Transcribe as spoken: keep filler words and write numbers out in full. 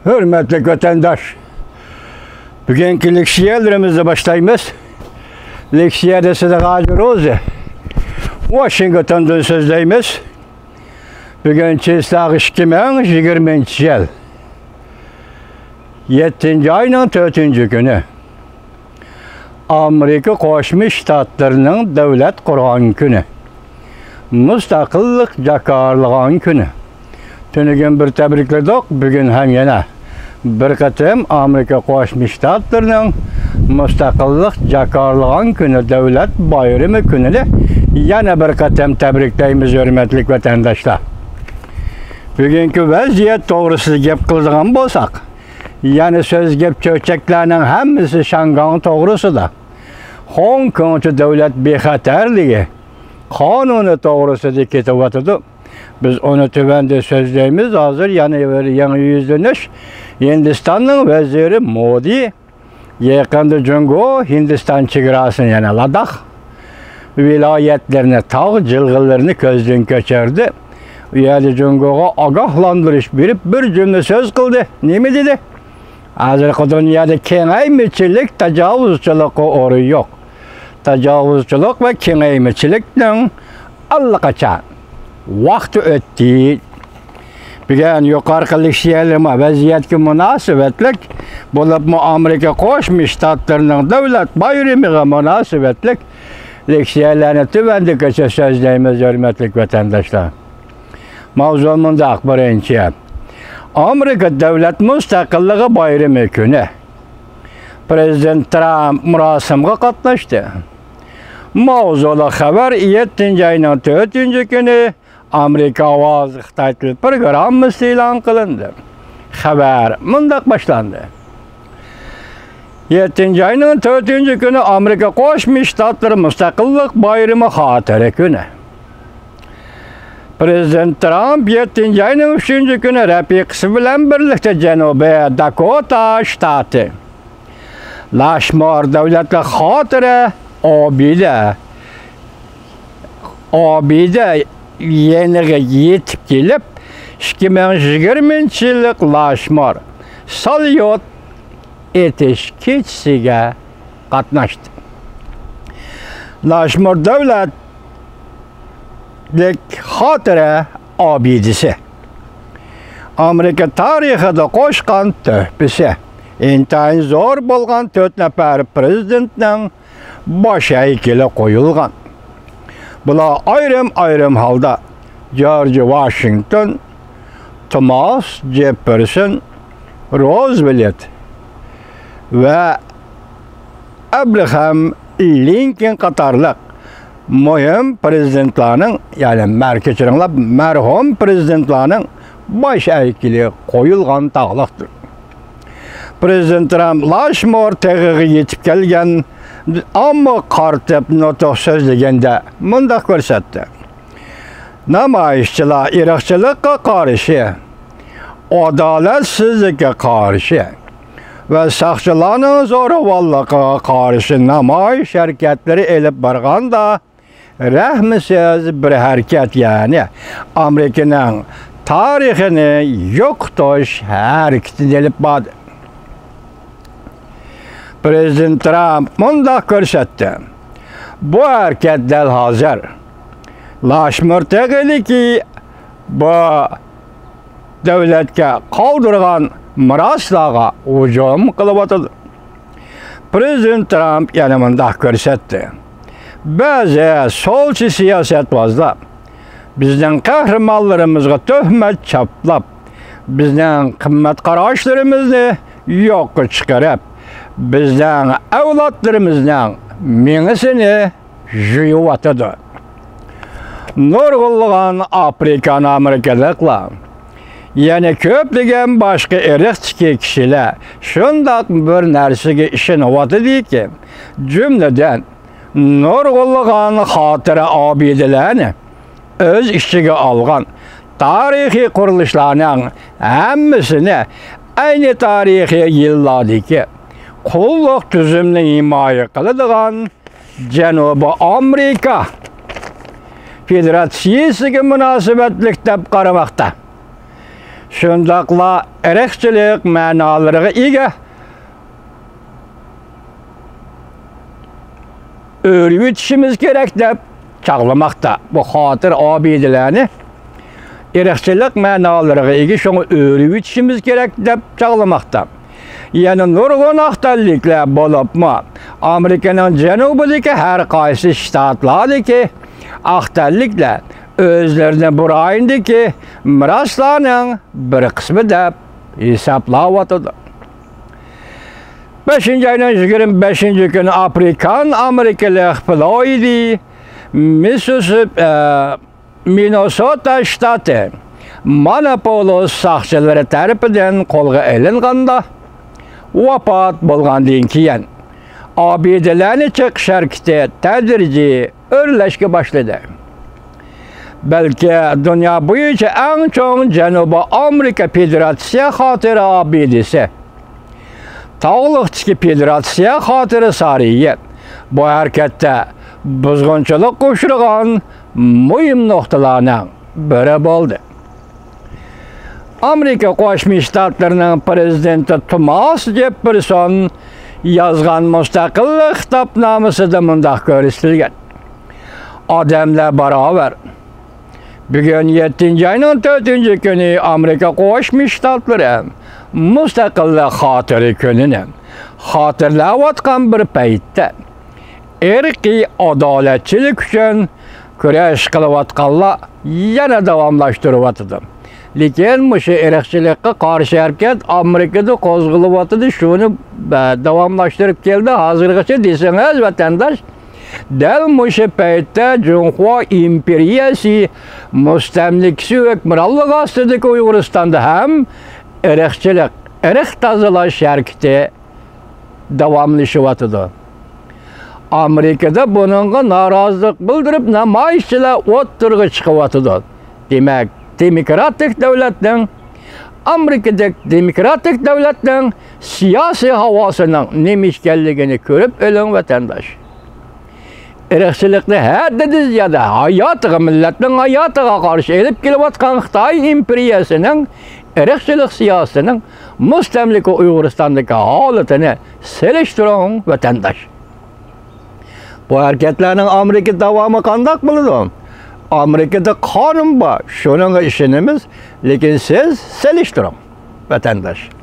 ھۆرمەتلىك ۋەتەنداش، بۈگۈنكى لېكسىيەلىرىمىزنى باشلايمىز. لېكسىيەدە سىدىق ھاجى روزى، ۋاشىنگتوندىن سۆزلەيمىز. بۈگۈن چىسلاق ئىككى مىڭ يىگىرمىنچى يىل، يەتتىنچى ئاينىڭ تۆتىنچى كۈنى. ئامېرىكا قوشما شتاتلىرىنىڭ دۆلەت قۇرغان كۈنى، مۇستەقىللىق جاكارلىغان كۈنى. تۈنۈگۈن بىر تەبرىكلىدۇق، بۈگۈن ھەم يەنە بىر قېتىم ئامېرىكا قوشما شتاتلىرىنىڭ مۇستەقىللىق جاكارلىغان كۈنى، دۆلەت بايرىمى كۈنىنى يەنە بىر قېتىم تەبرىكلەيمىز، ھۆرمەتلىك ۋەتەنداشلار. بۈگۈنكى ۋەزىيەت توغرىسىدا گەپ قىلىدىغان بولساق، يەنە سۆز گەپ چۆچەكلەرنىڭ ھەممىسى شياڭگاڭ توغرىسىدا. خوڭكوڭچە دۆلەت بىخەتەرلىكى قانۇنى توغرىسىدا كېتىۋاتىدۇ. بىز ئۇنى تۆۋەندە سۆزلەيمىز. ھازىر يەنە بىر يېڭى يۈزلىنىش. ھىندىستاننىڭ ۋەزىرى مودى يېقىندا جۇڭگو ھىندىستان چېگراسىنى، يەنى لاداخ ۋىلايەتلىرىنى، تاغ جىلغىلىرىنى كۆزدىن كەچۈردى. ئۇ يەردە جۇڭگوغا ئاگاھلاندۇرۇش بېرىپ، بىر جۈملە سۆز قىلدى. نېمە دېدى؟ ھازىرقى دۇنيادا كېڭەيمىچىلىك تاجاۋۇزچىلىققا ئورۇن يوق. تاجاۋۇزچىلىق ۋە كېڭەيمىچىلىكنىڭ ئاللىقاچان ۋاقتى ئۆتتى. بۈگۈن يۇقىرىقى لېكسىيەلىرىمۇ ۋەزىيەتكە مۇناسىۋەتلىك، بولۇپمۇ ئامېرىكا قوشما شتاتلىرىنىڭ دۆلەت بايرىمىغا مۇناسىۋەتلىك لېكسىيەلەرنى تۆۋەندىكىچە سۆزلەيمىز، ھۆرمەتلىك ۋەتەنداشلار. ماۋزۇ مۇنداق، بىرىنچى، ئامېرىكا دۆلەت مۇستەقىللىقى بايرىمى كۈنى. پىرېزىدېنت ترامپ مۇراسىمغا قاتناشتى. ماۋزۇلۇق خەۋەر يەتتىنچى ئاينىڭ تۆتىنچى كۈنى ئامېرىكا ئاۋازى خىتاي تىل پروگراممىسىدا ئېلان قىلىندى. خەۋەر مۇنداق باشلاندى. يەتتىنچى ئاينىڭ تۆتىنچى كۈنى ئامېرىكا قوشما شتاتلىرى مۇستەقىللىق بايرىمى خاتىرە كۈنى. پىرېزىدېنت ترامپ يەتتىنچى ئاينىڭ ئۈچىنچى كۈنى رەپىقىسى بىلەن بىرلىكتە جەنۇبىي داكوتا شتاتى لاشمور دۆلەتلىك خاتىرە ئابىدە، ئابىدە يېنىغا يېتىپ كېلىپ، ئىككى مىڭ يىگىرمىنچى يىللىق لاشمور ساليۇت ئېتىش كېچىسىگە قاتناشتى. لاشمور دۆلەتلىك خاتىرە ئابىدىسى، ئامېرىكا تارىخىدا قوشقان تۆھپىسى، ئىنتايىن زور بولغان تۆت نەپەر پىرېزىدېنتنىڭ باش ھەيكىلى قويۇلغان. بۇلار ئايرىم-ئايرىم ھالدا جورج ۋاشىنگتون، توماس جېففېرسون، روزۋېلت ۋە ئەبراھام لىنكولن قاتارلىق مۇھىم پىرېزىدېنتلارنىڭ، يەنى مەر-، كەچۈرۈڭلار، مەرھۇم پىرېزىدېنتلارنىڭ باش ھەيكىلى قويۇلغان تاغلىقتۇر. پىرېزىدېنت ترامپ لاشمور تېغىغا يېتىپ كەلگەن، ئامما قارىتىپ نۇتۇق سۆزلىگەندە مۇنداق كۆرسەتتى: نامايىشچىلار ئىرقچىلىققا قارشى، ئادالەتسىزلىككە قارشى ۋە ساقچىلارنىڭ زوراۋانلىقىغا قارشى نامايىش ھەرىكەتلىرى ئېلىپ بارغاندا، رەھمىسىز بىر ھەرىكەت، يەنى ئامېرىكىنىڭ تارىخىنى يوقىتىش ھەرىكىتىنى ئېلىپ باردى. پىرېزىدېنت ترامپ مۇنداق كۆرسەتتى: بۇ ھەرىكەت دەل ھازىر لاشمور تېغىدىكى بۇ دۆلەتكە قالدۇرغان مىراسلارغا ھۇجۇم قىلىۋاتىدۇ. پىرېزىدېنت ترامپ يەنە مۇنداق كۆرسەتتى: بەزى سولچى سىياسەتۋازلار بىزنىڭ قەھرىمانلىرىمىزغا تۆھمەت چاپلاپ، بىزنىڭ قىممەت قاراشلىرىمىزنى يوققا چىقىرىپ، بىزنىڭ ئەۋلادلىرىمىزنىڭ مېڭىسىنى جۇيۇۋاتىدۇ. نۇرغۇنلىغان ئافرىكان ئامېرىكىلىقلار، يەنە كۆپلىگەن باشقا ئىرقتىكى كىشىلەر شۇنداق بىر نەرسىگە ئىشىنىۋاتىدۇكى، جۈملىدىن نۇرغۇنلىغان خاتىرە ئابىدىلەرنى ئۆز ئىچىگە ئالغان تارىخىي قۇرۇلۇشلارنىڭ ھەممىسىنى ئەينى تارىخىي يىللاردىكى قۇللۇق تۈزۈمنى ھىمايە قىلىدىغان جەنۇبىي ئامېرىكا فېدېراتسىيىسىگە مۇناسىۋەتلىك دەپ قارىماقتا. شۇنداقلا ئىرقچىلىق مەنالىرىغا ئىگە ئۆرۈۋېتىشىمىز كېرەك دەپ چاغلىماقتا. بۇ خاتىرە ئابىدىلەرنى ئىرقچىلىق مەنالىرىغا ئىگە، شۇڭا ئۆرۈۋېتىشىمىز كېرەك دەپ چاغلىماقتا. يەنە نۇرغۇن ئاق تەنلىكلەر، بولۇپمۇ ئامېرىكىنىڭ جەنۇبىدىكى ھەر قايسى شتاتلاردىكى ئاق تەنلىكلەر ئۆزلىرىنى بۇ رايوندىكى مىراسلارنىڭ بىر قىسمى دەپ ھېسابلاۋاتىدۇ. بەشىنچى ئاينىڭ يىگىرمە بەشىنچى كۈنى ئافرىكان ئامېرىكىلىق فلويدى مىسسىسىپ-، ئە، مىننېسوتا شتاتى ماناپولوس ساقچىلىرى تەرىپىدىن قولغا ئېلىنغاندا، ۋاپات بولغاندىن كېيىن، ئابىدىلەرنى چېقىش ھەرىكىتى تەدرىجىي ئۆرلەشكە باشلىدى. بەلكى دۇنيا بويىچە ئەڭ چوڭ جەنۇبىي ئامېرىكا فېدېراتسىيە خاتىرە ئابىدىسى، تاغلىقتىكى فېدېراتسىيە خاتىرە سارىيى بۇ ھەرىكەتتە بۇزغۇنچىلىققا ئۇچرىغان مۇھىم نۇقتىلارنىڭ بىرى بولدى. ئامېرىكا قوشما شتاتلىرىنىڭ پىرېزىدېنتى توماس جېففېرسون يازغان مۇستەقىللىق خىتابنامىسىدە مۇنداق كۆرسىتىلگەن: ئادەملەر باراۋەر. بۈگۈن يەتتىنچى ئاينىڭ تۆتىنچى كۈنى ئامېرىكا قوشما شتاتلىرى مۇستەقىللىق خاتىرە كۈنىنى خاتىرىلەۋاتقان بىر پەيتتە، ئىرقىي ئادالەتچىلىك ئۈچۈن كۈرەش قىلىۋاتقانلار يەنە داۋاملاشتۇرۇۋاتىدۇ. لېكىن مۇشۇ ئىرقچىلىققا قارشى ھەرىكەت ئامېرىكىدا قوزغىلىۋاتىدۇ. شۇنى، بە-، داۋاملاشتۇرۇپ كەلدى ھازىرغىچە دېسىڭىز، ۋەتەنداش، دەل مۇشۇ پەيتتە جۇڭخۇا ئىمپېرىيەسى مۇستەملىكىسى ھۆكمرانلىقى ئاستىدىكى ئۇيغۇرىستاندا ھەم ئىرقچىلىق، ئىرق تازىلاش ھەرىكىتى داۋاملىشىۋاتىدۇ. ئامېرىكىدا بۇنىڭغا نارازىلىق بىلدۈرۈپ، نامايىشچىلار ئوتتۇرىغا چىقىۋاتىدۇ. دېمەك، دېموكراتىك دۆلەتنىڭ، ئامېرىكىدەك دېموكراتىك دۆلەتنىڭ سىياسىي ھاۋاسىنىڭ نېمە ئىكەنلىكىنى كۆرۈپ ئېلىڭ، ۋەتەنداش. ئىرقچىلىقنى ھەددىدىن زىيادە ھاياتىغا، مىللەتنىڭ ھاياتىغا قارشى ئېلىپ كېلىۋاتقان خىتاي ئىمپېرىيەسىنىڭ ئىرقچىلىق سىياسىتىنىڭ مۇستەملىكە ئۇيغۇرىستاندىكى ھالىتىنى سېلىشتۇرۇڭ، ۋەتەنداش. بۇ ھەرىكەتلەرنىڭ ئامېرىكىدا داۋامى قانداق بولىدۇ؟ ئامېرىكىدا قانۇن بار، شۇنىڭغا ئىشىنىمىز، لېكىن سىز سېلىشتۇرۇڭ، ۋەتەنداش.